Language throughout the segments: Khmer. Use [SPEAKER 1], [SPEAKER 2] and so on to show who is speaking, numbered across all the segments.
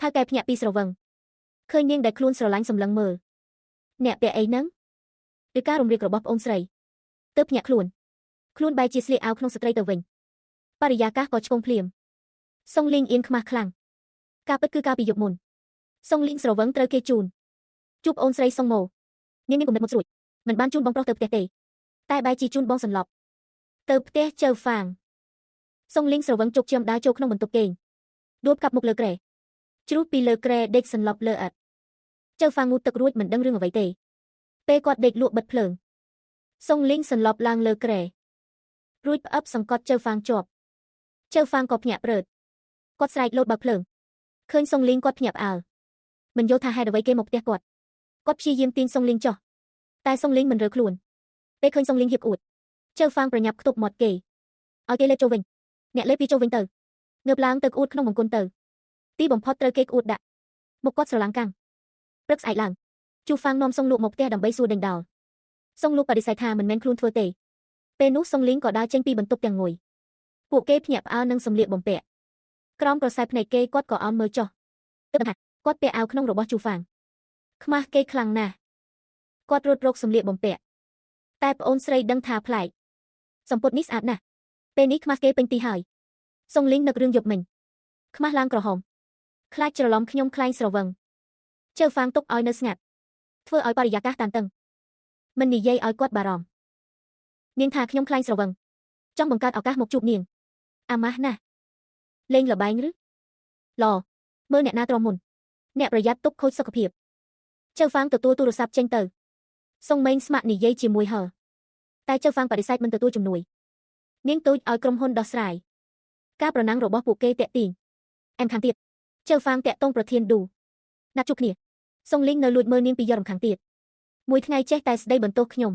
[SPEAKER 1] ថៅកែភ្ញាក់ពីស្រវឹងឃើញនាងដែលខ្លួនស្រឡាញ់សម្លឹងមើលអ្នកពាក់អីហ្នឹងឬការរំរាករបស់ប្អូនស្រីទើបភ្ញាក់ខ្លួនខ្លួនបែរជាស្លៀកអាវក្នុងស្ត្រីទៅវិញបរិយាកាសក៏ឆ្កងភ្លាមសុងលីងអៀនខ្មាស់ខ្លាំងការពិតគឺកាលពីយប់មុនសុងលីងស្រវឹងត្រូវគេជូនជួបអូនស្រីសុងម៉ូនាងមានគំនិតមុតស្រួចមិនបានជូនបងប្រុសទៅផ្ទះទេតែបែរជាជូនបងសន្លប់ទៅផ្ទះចៅហ្វាងសុងលីងស្រវឹងជោគជាំដើរចូលក្នុងបន្ទប់គេងដួលកាប់មុខលើគ្រែជ្រុះពីលើគ្រែដេកសន្លប់លើឥដ្ឋចៅហ្វាងងូតទឹករួចមិនដឹងរឿងអ្វីទេពេលគាត់ដេកលក់បិទភ្លើងសុងលីងសន្លប់ឡើងលើគ្រែរួចផ្អឹបសង្កត់ចៅហ្វាងជាប់ចៅហ្វាងក៏ភ្ញាក់ព្រឺតគាត់ស្រែកលោតបើកភ្លើងឃើញសុងលីងគាត់ភ្ញាក់ផ្អើលមិនយល់ថាហេតុអ្វីគេមកផ្ទះគាត់គាត់ព្យាយាមទាញសុងលីងចុះតែសុងលីងមិនរើខ្លួនពេលឃើញសុងលីងហៀបអួតចៅហ្វាងប្រញាប់ខ្ទប់មាត់គេឲ្យគេលេបចូលវិញអ្នកលេបវាចូលវិញទៅងើបឡើងទៅក្អួតក្នុងមង្គលទៅទីបំផុតត្រូវគេក្អួតដាក់មុខគាត់ស្រឡាំងកាំងព្រឹកស្អែកឡើងជូហ្វាងនាំសុងលក់មកផ្ទះដើម្បីសួរដេញដោលសុងលក់បដិសេធថាមិនមែនខ្លួនធ្វើទេពេលនោះសុងលីងក៏ដើរចេញពីបន្ទប់ទាំងងុយពួកគេភ្ញាក់ផ្អើលនឹងសម្លៀកបំពាក់ក្រោមក្រសែភ្នែកគេគាត់ក៏អោនមើលចុះទើបថាគាត់ពាក់អាវក្នុងរបស់ជូហ្វាងខ្មាស់គេខ្លាំងណាស់គាត់រត់រកសម្លៀកបំពាក់តែប្អូនស្រីដឹងថាប្លែកសម្ពុតនេះស្អាតណាស់ពេលនេះខ្មាស់គេពេញទីហើយសុងលីងនឹករឿងយប់មិញខ្មាស់ឡើងក្រហមខ្លាចច្រឡំខ្ញុំខ្លែងស្រវឹងចៅហ្វាងទុកឲ្យនៅស្ងាត់ធ្វើឲ្យបរិយាកាសតានតឹងមិននិយាយឲ្យគាត់បារម្ភនាងថាខ្ញុំខ្លែងស្រវឹងចង់បង្កើតឱកាសមកជួបនាងអាម៉ាស់ណាស់លេងល្បែងឬឡមើលអ្នកណាទ្រាំមុនអ្នកប្រយ័ត្នទុកខូចសុខភាពចៅហ្វាងទទួលទូរស័ព្ទចេញទៅសុងមេងស្ម័គ្រនិយាយជាមួយហឺតែចៅហ្វាងបដិសេធមិនទទួលជំនួយនាងទូចឲ្យក្រុមហ៊ុនដោះស្រាយការប្រណាំងរបស់ពួកគេតាក់ទាញអែមខាងទៀតចៅហ្វាងតាក់ទងប្រធានឌូណាត់ជួបគ្នាសុងលីងនៅលួចមើលនាងពីយករំខាងទៀតមួយថ្ងៃចេះតែស្ដីបន្ទោសខ្ញុំ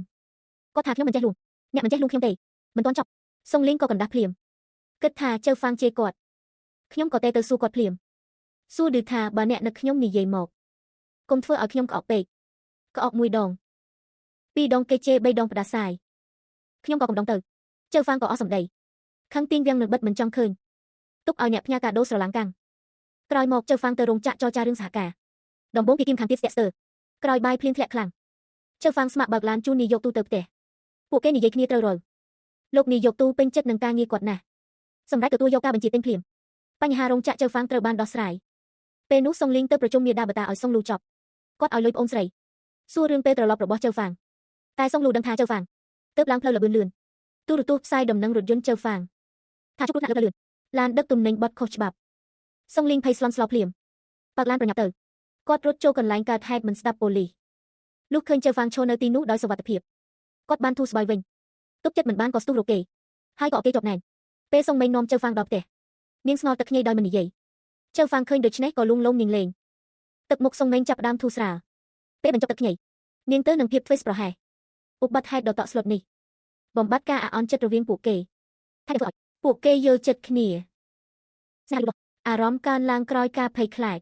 [SPEAKER 1] គាត់ថាខ្ញុំមិនចេះលួងអ្នកមិនចេះលួងខ្ញុំទេមិនទាន់ចប់សុងលីងក៏កណ្ដាស់ភ្លាមគិតថាចៅហ្វាងជេរគាត់ខ្ញុំក៏ទេទៅសួរគាត់ភ្លាមសួរឌឺថាបើអ្នកនឹកខ្ញុំនិយាយមកកុំធ្វើឲ្យខ្ញុំក្អកពេកក្អកមួយដងពីរដងគេជេរបីដងផ្ដាសាយខ្ញុំក៏កំដងទៅចៅហ្វាងក៏អស់សម្ដីខឹងទៀងវាំងនឹងបិទមិនចង់ឃើញទុកឲ្យអ្នកផ្ញើកាដូស្រឡាំងកាំងក្រោយមកចៅហ្វាងទៅរោងចក្រចរចារឿងសហការដំបូងគេគៀមខាងទៀតស្ទាក់ស្ទើរក្រោយបាយភ្លៀងធ្លាក់ខ្លាំងចៅហ្វាងស្ម័គ្របើកឡានជូននាយកទូទៅផ្ទះពួកគេនិយាយគ្នាត្រូវរលលោកនាយកទូពេញចិត្តនឹងការងារគាត់ណាស់សម្រាប់ទទួលយកការបញ្ជាទិញភ្លាមបញ្ហារោងចក្រចៅហ្វាងត្រូវបានដោះស្រាយពេលនោះសុងលីងទៅប្រជុំមាតាបតាឲ្យសុងលូចប់គាត់ឲ្យលុយប្អូនស្រីសួររឿងពេលត្រឡប់របស់ចៅហ្វាងតែសុងលូដឹងថាចៅហ្វាងទើបឡើងផ្លូវល្បឿនលឿនទូរទស្សន៍ផ្សាយដំណឹងរថយន្តចៅហ្វាងថាជួបគ្រោះថ្នាក់លើផ្លូវលឿនឡានដឹកទំនិញបត់ខុសច្បាប់សុងលីងភ័យស្លន់ស្លោភ្លាមបើកឡានប្រញាប់ទៅគាត់រត់ចូលកន្លែងកើតហេតុមិនស្ដាប់ប៉ូលីសលុះឃើញចៅហ្វាងឈរនៅទីនោះដោយសុវត្ថិភាពគាត់បានធូរស្បើយវិញទុកចិត្តមិនបានក៏ស្ទុះរកគេហើយក៏គេជាប់ណែនពេលសុងមេងនាំចៅហ្វាងដល់ផ្ទះនាងស្ងល់ទឹកខ្ញីដោយមិននិយាយចៅហ្វាងឃើញដូច្នេះក៏លួងលោមនាងលេងទឹកមុខសុងមេងចាប់ផ្ដើមធូរស្រាលពេលបញ្ចប់ទឹកខ្ញីនាងទៅនឹងភាពធ្វេសប្រហែសឧបទ្ទហេតុដ៏តក់ស្លុតនេះបំបត្តិការអាក់អន់ចិត្តរវាងពួកគេថាធ្វើឲ្យពួកគេយល់ចិត្តគ្នាអារម្មណ៍កើនឡើងក្រោយការភ័យខ្លាច